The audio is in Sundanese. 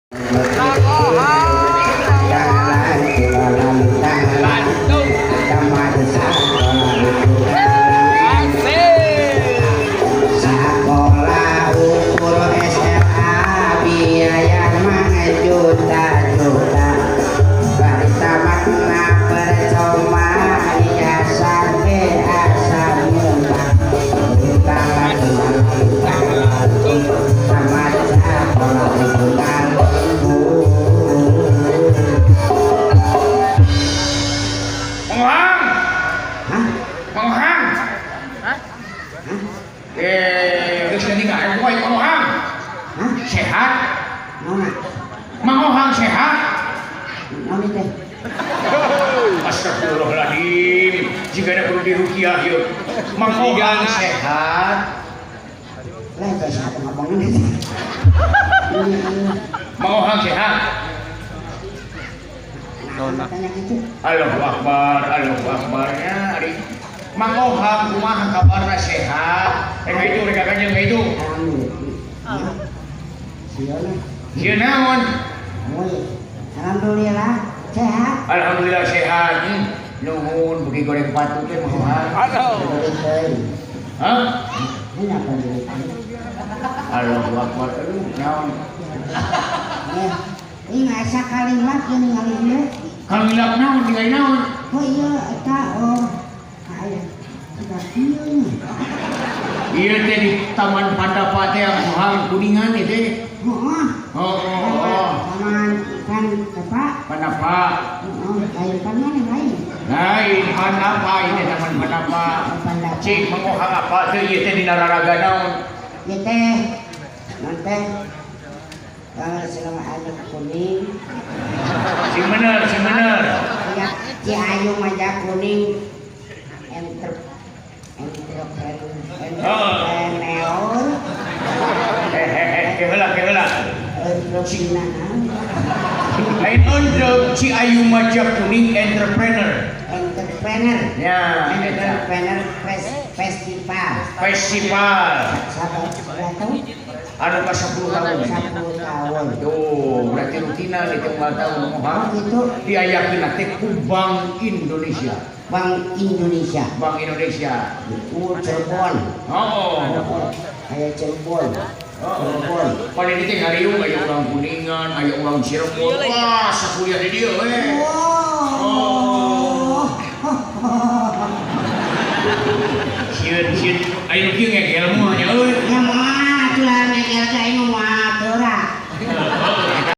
Bandung. Asik. Sekolah ukur SMA biaya mah juta-juta, bari tamatna percuma, ijazah ge asa muntah. Tamat sekolah ukur. Mang Ohang. Hah? Mang Ohang. Eh, geus tadi nggak aku Mang Ohang. Hah? Sehat? Naon? Mang Ohang sehat? Naon teh? Astagfirullahaladzim. Jika ada perlu dirukiah yuk. Mang Ohang sehat? Lah, teh sehat ngomongin teh. Mang Ohang sehat? Nah, tanya gitu. Allahu Akbar, Allahu Akbar ya. Ari. Mang Ohang kumaha kabarna, sehat? Rek itu rek kanjeng itu. Alhamdulillah. Sieun. Sieun naon? Woi, alhamdulillah sehat. Alhamdulillah sehat. Nuhun beuki goreng patu teh, Mang Ohang. Aduh. Beli. Hah? Ini apa beli? Allahu Akbar. Aduh, naon? Eh, ini nggak sakali lagi ningali ieu. Kalau ngilap naon, tinggal naon? Oh iya, eta oh. Aya. Sudah ieu nya. Ieu teh di Taman Pandapa teh, Mang Ohang, Kuningan ieu teh. Heeh. Oh. Taman kan apa? Pandapa. Heeh, lain kan mana lain. Lain Pandapa, ini Taman Pandapa. Pandapa. Cik, Mang Ohang apa teh ieu teh dina raraga naon? Ieu teh non teh selama aya kuning. Sing bener, sing bener. Ya, Ci Ayu Maja Kuning entrepreneur entrepreneur. Eh, ke heula, ke heula. Entrepreneur. Lain entrep, Ci Ayu Maja Kuning entrepreneur. Entrepreneur. Ya, eta. Entrepreneur Festival. Festival. Sabar tahun. Anu ka 10 tahun. 10 tahun. Tuh, berarti rutinan itu unggal tahun, Oh Mang. gitu. Diayakeun teh ku Bank Indonesia. Bank Indonesia. Bank Indonesia. Oh, Cirebon. Oh. Aya Cirebon. Cirebon. Pada ini teh ngariung aya urang Kuningan, aya urang Cirebon. Wah, sakuliah di dieu we. Oh. Sieun sieun aya nu kieu ngegel mah nya euy.